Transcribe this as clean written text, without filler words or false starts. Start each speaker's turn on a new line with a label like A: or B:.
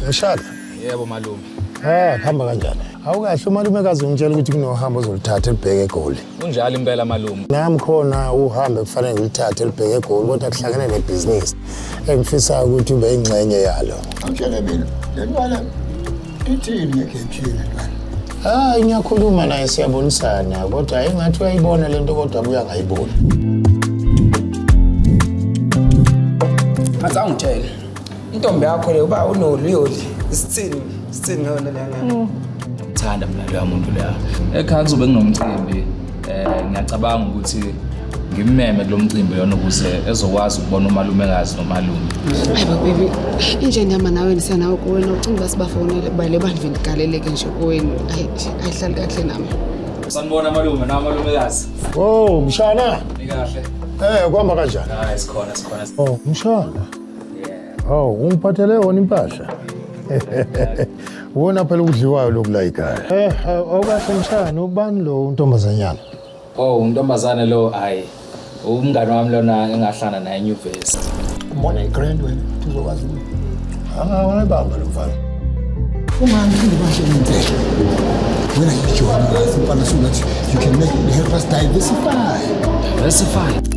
A: Mshana.
B: Yebo malume.
A: Kuhamba kanjani? Awukahle umalumekazi ungitshela ukuthi kunohambo ozoluthatha elibheke eGoli.
B: Kunjalo impela malume.
A: Nami khona uhambe kufanele ngiluthathe elibheke eGoli kodwa kuhlangene nebhizinisi engifisa ukuthi ube ingxenye yalo.
C: Awutshele mina, le ntwana ithini nge-game le ntwana?
A: Hayi ngiyakhuluma naye siyabonisana kodwa engathi uyayibona lento kodwa abuye angayiboni.
D: Ngathi angitshele. Intombi yakho le uba unoluyoli. Isithini? Isithini ngayo le ngane?
B: Ngithanda mina loya muntu leya. Ekhaya kuzobe kunomcimbi. Ngiyacabanga ukuthi ngimmeme kulo mcimbi lona ukuze ezokwazi ukubona umalumekazi nomalume.
E: Hayi bo baby, inje ndihamba nawe ndisiya nawe kowenu ucinga uba sibafonele kuba le bantu ndigaleleke nje kowenu ayihlali kakuhle nami.
B: Sanibona malume na malumekazi.
A: Oh, mshana.
B: Nikahle.
A: Kuhamba kanjani?
B: Hayi sikhona sikhona.
A: Oh, mshana. Oh, ungiphathele yona impahla. Wona phela ukudliwayo lokhu la ekhaya. Awukahle mshana, ubani lo untombazanyana?
B: Oh, untombazane lo hayi. Umngane wami lona engahlala naye enyuvesi.
C: Umbona i-grand wena, uzokwazi ukuthi
A: Angayibamba lo mfana.
C: Ungani phinde basho ngempela. Wena you join us mfana so that you can make help us diversify.
B: Diversify.